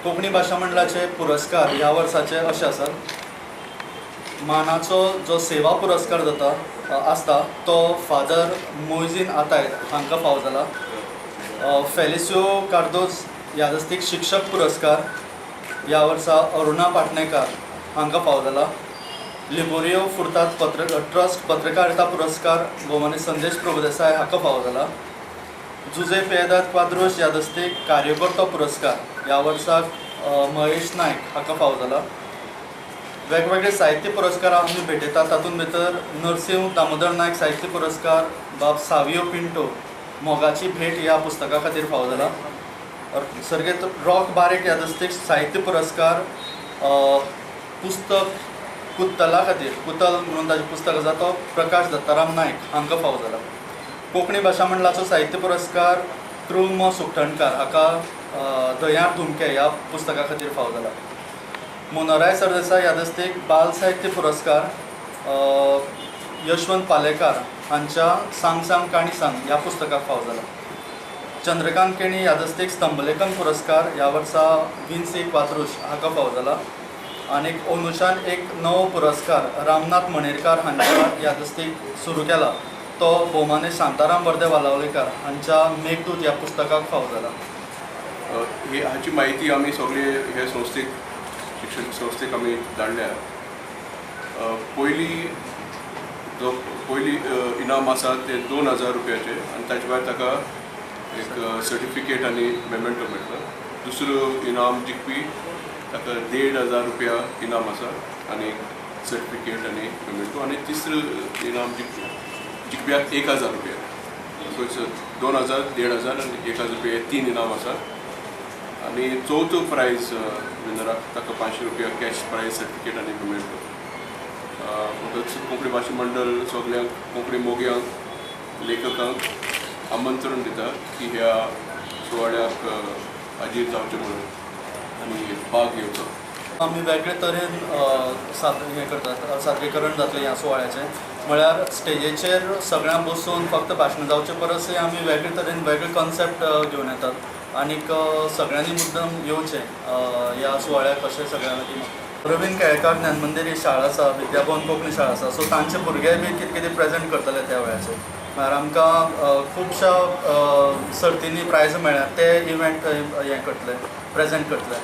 कोंकणी भाशा मंडळाचे पुरस्कार ह्या वर्साचे अशे आसात. मानाचो जो सेवा पुरस्कार जाता आसता तो फादर मोयझीन आतायद हांकां फावो जाला. फेलिस्यो कार्दोज यादस्तीक शिक्षक पुरस्कार ह्या वर्सा अरुणा पाटणेकार हांकां फावो जाला. लिबोरियो फुर्ताद पत्र ट्रस्ट पत्रकारिता पुरस्कार भोवमानी संदेश प्रभुदेसाय हाका फावो जाला. जुजे पेदाद क्वाद्रोश यादस्तीक कार्यकर्तो पुरस्कार ह्या वर्साक महेश नायक हाका फावो जाला. वेगवेगळे साहित्य पुरस्कार आमी भेटयतात. तातूंत भितर नरसिंह दामोदर नायक साहित्य पुरस्कार बाब सावियो पिंटो मोगाची भेट ह्या पुस्तका खातीर फावो जाला. सर्गेस्त रॉक बारेक यादस्तीक साहित्य पुरस्कार पुस्तक कुत्तला खातीर, कुतल म्हणून ताजें पुस्तक आसा तो प्रकाश दत्ताराम नायक हांकां फावो जाला. कोंकणी भाशा मंडळाचो साहित्य पुरस्कार कृ म सुखठणकार हाका दयार धुमके ह्या पुस्तका खातीर फावो जाला. मुनोराय सरदेसाय यादस्तीक बाल साहित्य पुरस्कार यशवंत पालेकार हांच्या सांग सांग काणी सांग ह्या पुस्तकाक फावो जाला. चंद्रकांत केणी यादस्तीक स्तंभलेखन पुरस्कार ह्या वर्सा विन्सी क्वाद्रुश हाका फावो जाला. आनीक अंदूच्यान एक नवो पुरस्कार रामनाथ मणेरकार हांच्या यादस्तीक सुरू केला तो भोवमाने शांताराम वर्दे वालावलेकार हांच्या मेघदूत ह्या पुस्तकाक फावो जाला. ही हाची म्हायती आमी सगळे हे संस्थेक, शिक्षण संस्थेक आमी धाडल्या. पयली जो पयली इनाम आसा ते 2000 रुपयाचे आनी ताचे भायर ताका एक सर्टिफिकेट आनी मेमेंटो मेळटा. दुसरो इनाम जिखपी ताका 1500 रुपया इनाम आसा आनी सर्टिफिकेट आनी मेमेंटो, आनी तिसरो इनाम जिखप्याक 1000 रुपया. सो 2000, 1500 आनी 1000 रुपया हे तीन इनाम आसा. आनी चवथो प्रायज विनराक ताका 500 रुपया कॅश प्रायज, सर्टिफिकेट आनी मेमेंटो. म्हणटकच कोंकणी भाशा मंडळ सगल्यांक कोंकणी मोग्यांक, लेखकांक आमंत्रण दिता की ह्या सुवाळ्याक हाजीर जावचें म्हणून आनी भाग घेवचो. आमी वेगळे तरेन हें करतात, सादरीकरण जातलें ह्या सुवाळ्याचें. म्हळ्यार स्टेजीचेर सगळ्यांक बसून फक्त भाशणां जावचे परसय आमी वेगळे तरेन वेगळे कॉन्सेप्ट घेवन येतात आनीक सगळ्यांनी मुद्दम येवचें ह्या सुवाळ्याक अशें सगळ्यां वतीन. रवींद्र केळेकार ज्ञानमंदीर ही शाळा आसा, विद्याभवन कोंकणी शाळा आसा, सो तांचे भुरगे बी कितें कितें प्रेजेंट करतले त्या वेळाचेर. म्हळ्यार आमकां खुबश्या सर्तींनी प्रायज मेळ्ळ्या ते इव्हेंट हें करतले, प्रेजेंट करतले.